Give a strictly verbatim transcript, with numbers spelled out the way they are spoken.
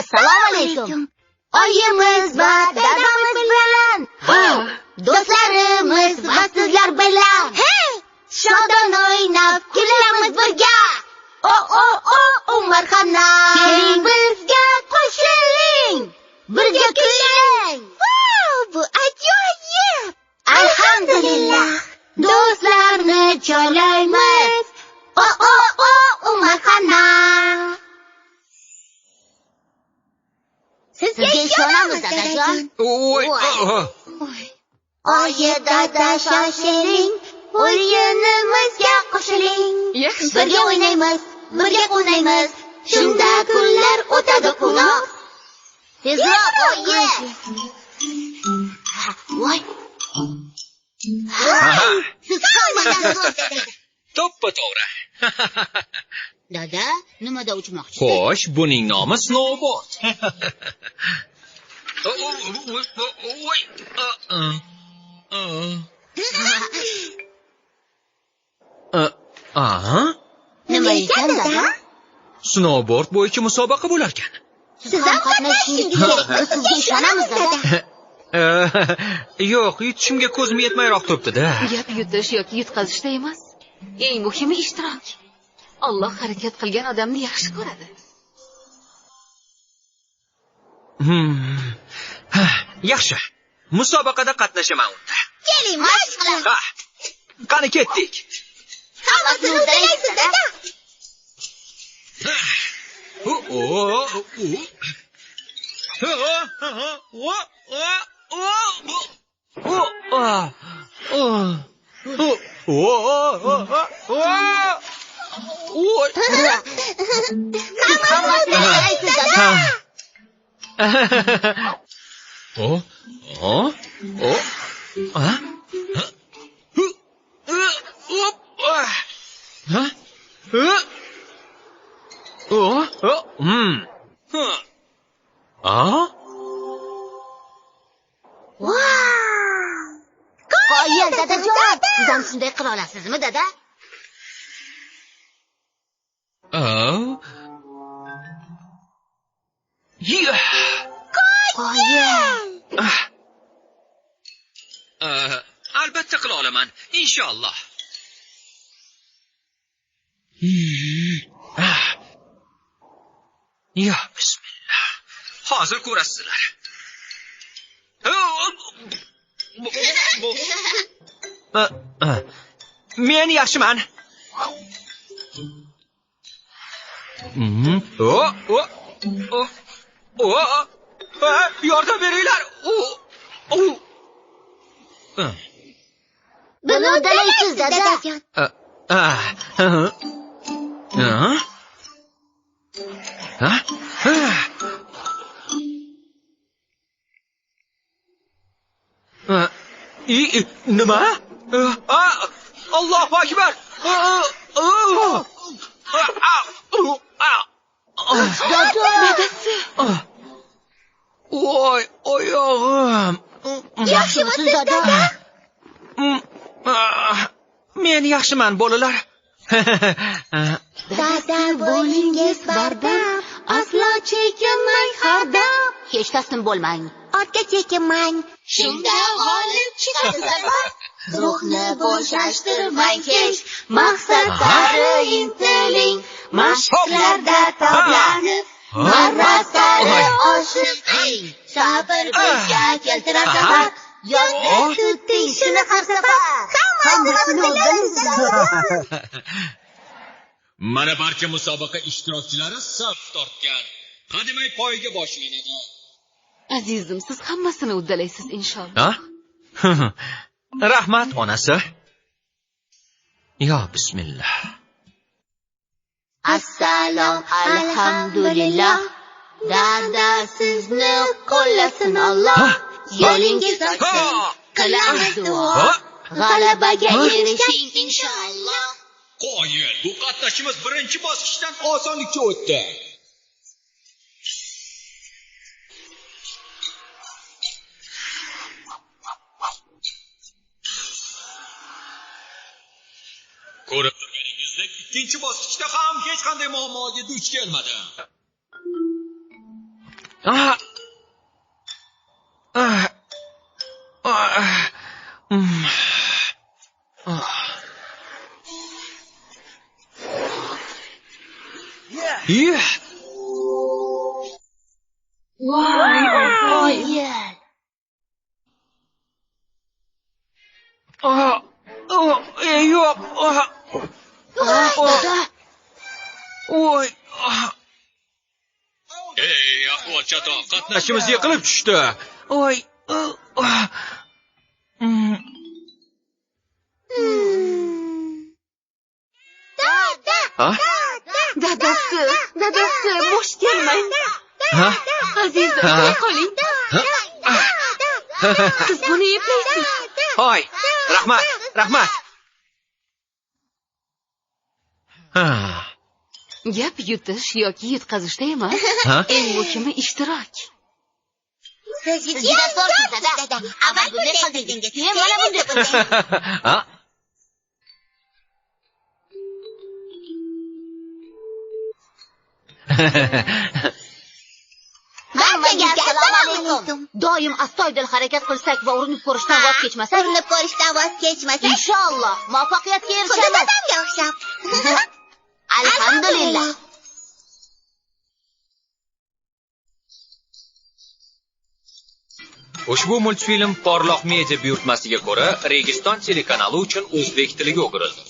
سالام ئەلەيكۇم. ئايىمىز ۋە دادىمىز بىلەن. ھە. دوستلىرىمىز ۋە سىزلەر بىلەن. ھە. شادان ئويناپ كۈلىمىز بىرگە. ئو، ئو، ئو، ئۇمارخانا. كېلىڭ بىزگە قوشۇلۇڭ. بىرگە كۈلۈڭ. ۋاۋ، بۇ ئاجايىپ. ئەلھەمدۇلىللا، دوستلارنى چولايمىز. ئو، ئو، ئو، ئۇمارخانا. سىزگە ئىشىنىمىز، داداجان. ۋوي، ۋوي. ئاھا. ئايا دادا شاشىلىڭ، ئويۇنىمىزغا قوشۇلۇڭ. ياخشى. بىرگە ئوينايمىز، بىرگە قونايمىز. شۇنداق كۈنلەر ئۆتىدۇ قۇلۇق. تېزراق، ئايا. ۋاي. ھاي، سىز قالمىدىڭىز. توپپا توغرا. دادا، نېمىدا ئۇچماقچىسىز؟ خوش، بۇنىڭ نامى سنوبورد. ۋوي، ئا، ئا، ئا. ئا، ئاھا. نېمە ئىكەن، دادا؟ سنوبورد بويىچە مۇسابىقە بولاركەن. سىز ھەم قاتنىشىشىڭىز كېرەك. بىز سىزگە ئىشىنىمىز، دادا. ئە، يوق، يېتىشىمگە كۆزۈم يەتمەيراق تۇرۇپتۇ-دە. گەپ يۇتۇش ياكى يۇتقازىشتا ئەمەس. ئەڭ مۇھىمى ئىشتىراك. ئاللا ھەرىكەت قىلگان ئادەمنى ياخشى كۆرىدۇ. ھىم. ھە، ياخشى. مۇسابىقىدە قاتنىشىمەن ئۇندا. كېلىڭ، مەشىق قىلىڭ. ھە. قېنى كەتتۇق. ھاممىسىنى ئۇددىلايسىز، دادا. ۋاۋ! قويۇڭ، دادىجان! سىز ھەم شۇنداق قىلالامسىزمۇ، دادا؟ ئاۋ. يا. قويۇڭ! ئاھ. ئا، ئەلۋەتتە قىلالامەن، ئىنشائاللا. يا بىسمىللا. ھازىر كۆرەرسىلەر. مەن ياخشىمەن. ياردەم بېرىڭلار. بۇنى ئۇددىلايسىز، دادا. ئا، ئا، ھە؟ ھە؟ ھە؟ ھە؟ ئى، ئى، نېمە؟ ئا، ئاللاھۇ ئەكبەر! ئا، ئا، ئا، ئا، ئا، ئا. دادا! دادىسى! ۋاي، ئاياغىم! ياخشىمۇسىز، دادا؟ مەن ياخشىمەن، بالىلار. دادا، بولىڭىز باردام، ئاسلا چېكىنمەڭ خاردام. ھېچ تەسلىم بولماڭ. ئارتقا چېكىنمەڭ. شۇنداق غالىب چىقىسىز، دادا. روھنى بوشاشتۇرماڭ ھېچ، مەقسەت سارى ئىنتىلىڭ. مەشىقلەردە تابلىنىپ، مارا سارى ئاشىقىڭ. سابىر كۈچكە كەلتۈرەر ساپا. يولنى تۇتۇڭ، شۇنى قارسىپا. ھەممىسىنى بىلىمىز. مانا بارچە مۇسابىقە ئىشتىراكچىلىرى ساپ تارتقان. قەدىمىي پويگا باشلىنىدۇ. ئەزىزىم، سىز ھەممىسىنى ئۇددىلايسىز، ئىنشاللا. ھە؟ رەھمەت، ئانىسى. يا بىسمىللا. ئەسسالام، ئەلھەمدۇلىللا. دادا سىزنى قوللىسۇن ئاللا. ھە؟ يولىڭىز ئاچسۇن، ھە؟ قىلىمىز دۇئا. ھە؟ غەلىبىگە، ھە؟ ئېرىشىڭ ئىنشائاللا. قويۇڭ، بۇ قاتناشچىمىز بىرىنچى باسقۇچتىن ئاسانلىقچە ئۆتتى. كۆرۈپ تۇرغىنىڭىزدەك، ئىككىنچى باسقۇچتا ھەم ھېچقانداق مۇئامموغا دۇچ كەلمىدى. ئاھ! ئاھ! ئاھ! ئۇم. ئاھ! يۈھ! ۋاي، ۋاي. ئاھ! ئاھ! ئەي، يوق! ئاھ! ئاھ، دادا! ۋاي! ئاھ! ئەي، ئەھۋال چاتاق، قاتناشمىسى يىقىلىپ چۈشتى. ۋاي! ئاھ! ئاھ! ئۇم. ھە؟ دادىسى، دادىسى، بوش كەلمەڭ. ھە؟ ئەزىزىم، ھە؟ قويۇپ قويۇڭ. ھە؟ سىز بۇنى ئېپلەيسىز. ھاي، رەھمەت، رەھمەت. ھە. گەپ يۇتۇش ياكى يۇتقازىشتا ئەمەس، ھە؟ ئەڭ مۇھىمى ئىشتىراك. سىز جۈدە زورسىز، دادا. ئاۋۋال بۇنداق قىلدىڭىز، كېيىن مانا بۇنداق قىلدىڭىز. ھە؟ بارچىڭىزگە ئەسسالامۇئەلەيكۇم. دائىم ئەستايىدىل ھەرىكەت قىلساك ۋە ئۇرۇنۇپ كۆرۈشتىن ۋاز كەچمەسەك، ئۇرۇنۇپ كۆرۈشتىن ۋاز كەچمەسەك، ئىنشائاللا، مۇۋەپپەقىيەتكە ئېرىشەرمىز. ئەلھەمدۇلىللا. ئۇشبۇ مۇلتفىلىم پارلاق مېدىيا بۇيرۇتمىسىگە كۆرە، رېگىستان تېلېكانالى ئۈچۈن ئۆزبېك تىلىگە ئۆگىرىلدى.